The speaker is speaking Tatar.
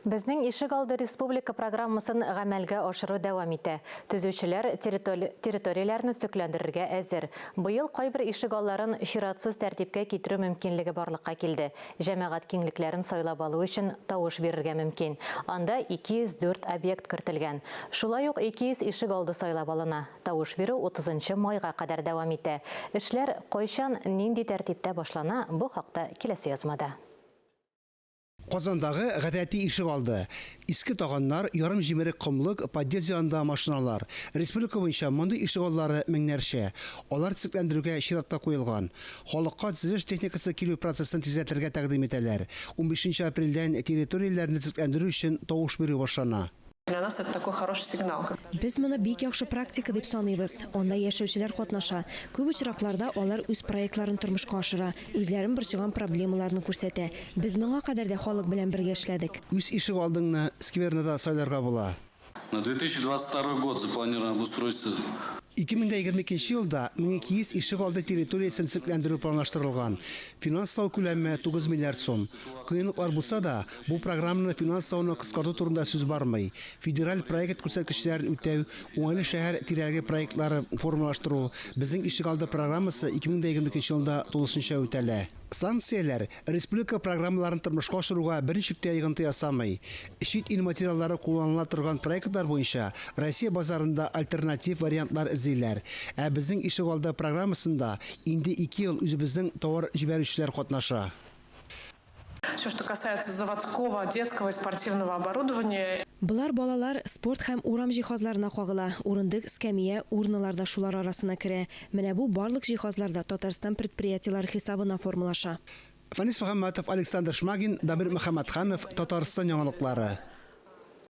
Безнең ишегалды республика программасын гамәлгә ашыру дәвам итә. Төзүчеләр территорияләрне төзекләндерергә әзер. Быел кайбер ишегалларын чиратсыз тәртипкә китерү мөмкинлеге барлыкка килде. Җәмәгать киңлекләрен сайлап алу өчен тавыш бирергә мөмкин. Анда 204 объект кертелгән. Шулай ук 200 ишегалды сайлап алына. Тавыш бирү 30 майга кадәр дәвам итә. Эшләр кайчан, нинди тәртиптә башлана, бу хакта киләсе язмада. Казандагы гадәти ишегалды. Иске таганнар, ярым җимерек комлык, подъезд янында машиналар. Республика буенча мондый ишегаллары меңнәрчә. Алар төзекләндерүгә чиратка куелган. Халыкка төзелеш техникасы килү процессын тизләтергә тәкъдим итәләр. 15 апрельдән территорияләрне төзекләндерү өчен тавыш бирү башлана. Для нас это такой хороший сигнал. Без моны бик яхшы практика дип саныйбыз. Анда яшәүчеләр катнаша. Күп очракларда алар үз проектларын тормышка ашыра, үзләрен борчыган проблемаларны күрсәтә. Без моңа кадәр дә халык белән бергә эшләдек. Үз ишегалдыңны, скверны да сайларга була. На 2022 год запланировано обустройство. 2022 елда 1200 ишегалды территориясен төзекләндерү планлаштырылган. Финанслау күләме 9 миллиард сум. Кыенлыклар булса да, бу программаны финанслауны кыскарту турында сүз бармый. Федераль проект күрсәткечләрен үтәү, уңайлы шәһәр тирәлеге проектлары формалаштыру, безнең ишегалды программасы 2022 елда тулысынча үтәлә. Санкцияләр республика программаларын тормышка ашыруга берничек тә йогынты ясамый. Чит ил материаллары кулланыла торган проектлар буенча Россия базарында альтернатив вариантлар эзлиләр. Ә безнең ишегалды программасында инде 2 ел үзебезнең товар җибәрүчеләр катнаша. Все, что касается заводского, детского и спортивного оборудования. Болар балалар спорт һәм урам җиһазларына кагыла. Урындык, скамья, урналар да шулар арасына керә. Менә бу барлык җиһазлар да Татарстан предприятиеләре хисабына формалаша. Фанис Мөхәммәтов, Александр Шмагин, Дамир Мөхәммәтханов, Татарстан яңалыклары.